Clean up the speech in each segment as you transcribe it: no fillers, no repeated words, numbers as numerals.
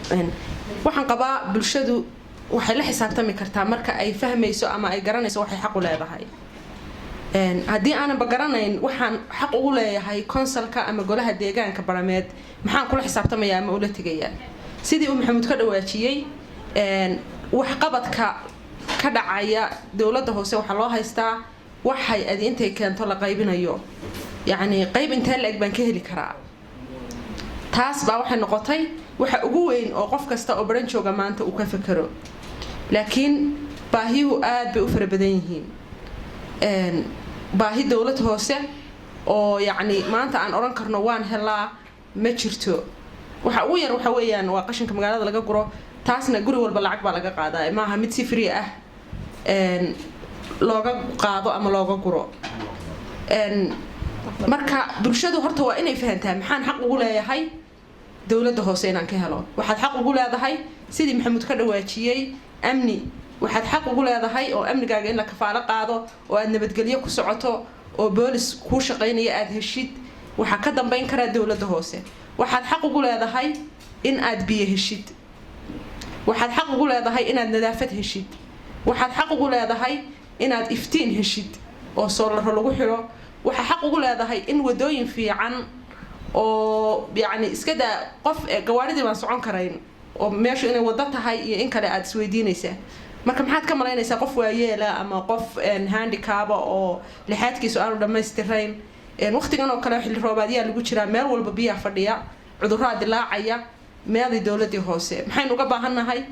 Waxaan qabaa bulshadu waxay la xisaabtami kartaa marka ay fahmayso ama ay garanayso waxay xaq u leedahay. Haddii aananba garanayn waxaan xaq ugu leeyahay councilka ama golaha deegaanka Barameed, maxaan kula xisaabtamayaa ama ula tegayaa? Sidii uu Maxamuud ka dhawaajiyey, waxqabadka ka dhacaya dowladda hoose waxaa loo haystaa wax hay-adi intay keento la qaybinayo. Yacni, qayb intee la-eg baan ka heli karaa? Taas baa waxay noqotay waxa ugu weyn oo qof kasta oo Baran jooga maanta uu ka fekero. Laakiin baahiyuhu aad bay u fara badan yihiin. Baahi dowlad hoose oo yacni maanta aan odhan karno waan helaa ma jirto. Waxa ugu yar waxa weeyaan waa qashinka magaalada laga guro. Taasna guri walba lacag baa laga qaadaa, maaha mid si free ah looga qaado ama looga guro. Marka bulshadu horta waa inay fahantaa maxaan xaq ugu leeyahay dowladda hoose inaan ka helo. Waxaad xaq ugu leedahay, sidii Maxamuud ka dhawaajiyey, amni. Waxaad xaq ugu leedahay oo amnigaaga in la kafaalo qaado oo aad nabadgelyo ku socoto oo boolis kuu shaqaynaya aada heshid. Waxaa ka dambayn karaa dowladda hoose. Waxaad xaq ugu leedahay in aad biyo heshid. Waxaad xaq ugu leedahay inaad nadaafad heshid. Waxaad xaq ugu leedahay inaad iftiin heshid oo soolaro lagu xidho. Waxaa xaq ugu leedahay in wadooyin fiican oo yacni iska daa qof, gawaaridii baan socon karayn oo meeshu inay wado tahay iyo in kale aada isweydiinaysaa. Marka maxaad ka malaynaysaa qof waayeela ama qof handicap ah oo lixaadkiisu aanu dhammaystirayn? Waqtigan oo kale xilli roobaadyaa lagu jiraa, meel walba biyaa fadhiya, cuduraa dilaacaya. Meelii dowladii hoose? Maxaynu uga baahannahay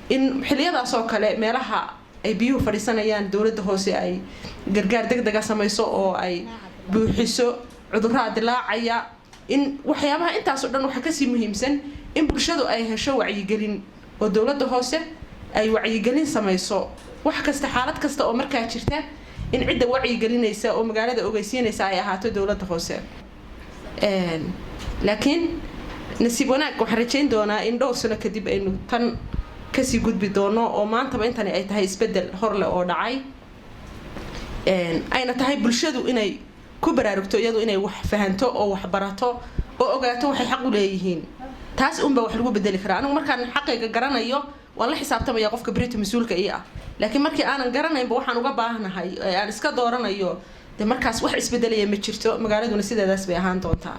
in xilliyadaas oo kale meelaha ay biyuhu fadhiisanayaan dowladda hoose ay gargaar deg dega samayso oo ay buuxiso? Cuduraa dilaacaya. In waxyaabaha intaas oo dhan waxaa kasii muhiimsan in bulshadu ay hesho wacyigelin oo dowladda hoose ay wacyigelin samayso. Wax kasta, xaalad kasta oo markaa jirta, in cidda wacyigelinaysa oo magaalada ogeysiinaysa ay ahaato dowladda hoose. Laakiin nasiib wanaag, waxaan rajayn doonaa in dhowr sano kadib aynu tan kasii gudbi doono oo maantaba intani ay tahay isbedel horleh oo dhacay, ayna tahay bulshadu inay ku baraarugto iyadu, inay wax fahanto oo wax barato oo ogaato waxay xaq u leeyihiin. Taas unbaa wax lagu bedeli karaa. Anigu markaan xaqayga garanayo waan la xisaabtamaya qofka berito mas-uulka ii ah. Laakiin markii aanan garanaynba waxaan uga baahnahay ee aan iska dooranayo, de markaas wax isbedelaya ma jirto, magaaladuna sideedaas bay ahaan doontaa.